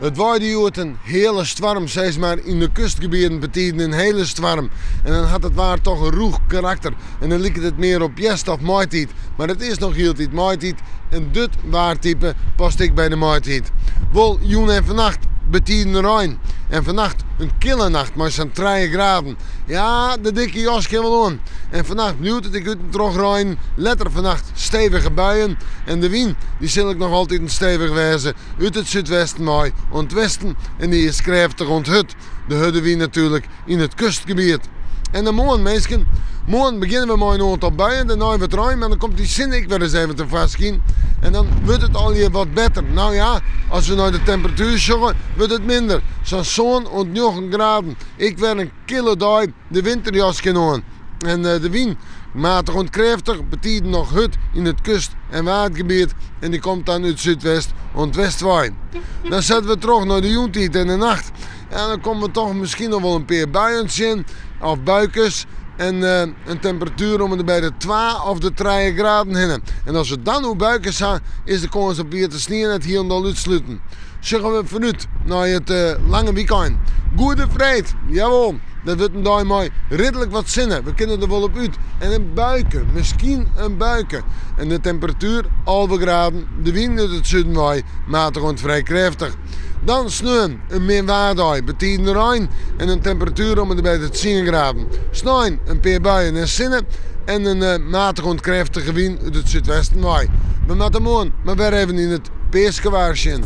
It waaide hjoed in heale stoarm, sis mar yn de kustgebieten betiden in hele stoarm. En dan hat it waar toch in rûch karakter en dan liket it mear op hjerst of maitiid. Mar it is noch hieltyd maitiid en dit waartype past ek by de maitiid. Wol jûn en fannacht betiden rein. En fannacht in kille nacht mei sa'n trije graden. Ja, de dikke jas kin wol oan. En fannacht bliuwt it ek út en troch reinen. Letter fannacht stevige buien. En de wyn, dy sil ek noch altiten stevich wêze. Út it súdwesten wei oant westen en dy is krêftich oant hurd. De hurde wyn natuerlik yn it kustgebiet. En dan moarn, minsken. Moarn begjinne we mei in oantal buien, dêrnei wat rein, mar dan komt dy sinne ek wer ris even tefoarskyn. En dan wurdt it allegear wat better. Nou ja, as we nei de temperatuer sjogge, wurdt it minder. Sa'n sân oant njoggen graden. Ek wer in kille dei, de winterjas kin oan. En de wyn, matich oant krêftich, betiden noch hurd yn it kust en waadgebiet en dy komt dan út súdwest oant west wei. Dan sette we troch nei de jûntiid en de nacht. En dan komme we toch miskien noch wol in pear buien tsjin, of buikes. En in temperatuer om en by de twa of de trije graden hinne. En as we dan oer buikes ha, is de kâns op wiete snie net hielendal útsluten. Sjogge we foarút nei it lange wykein. Goede Freed, jawol, dat wurdt in dei mei ridlik wat sinne. We kinne der wol op út. En in buike, miskien in buike. En de temperatuer 11 graden, de wyn út it suden wei matich oant frij krêftich. Dan sneon in min waardei, betiden rein en in temperatuer om en by de tsien graden. Snein in pear buien en sinne en in matich oant krêftige wyn út it súdwesten wei. We moatte moarn mar wer even yn it peaskewaar sjen.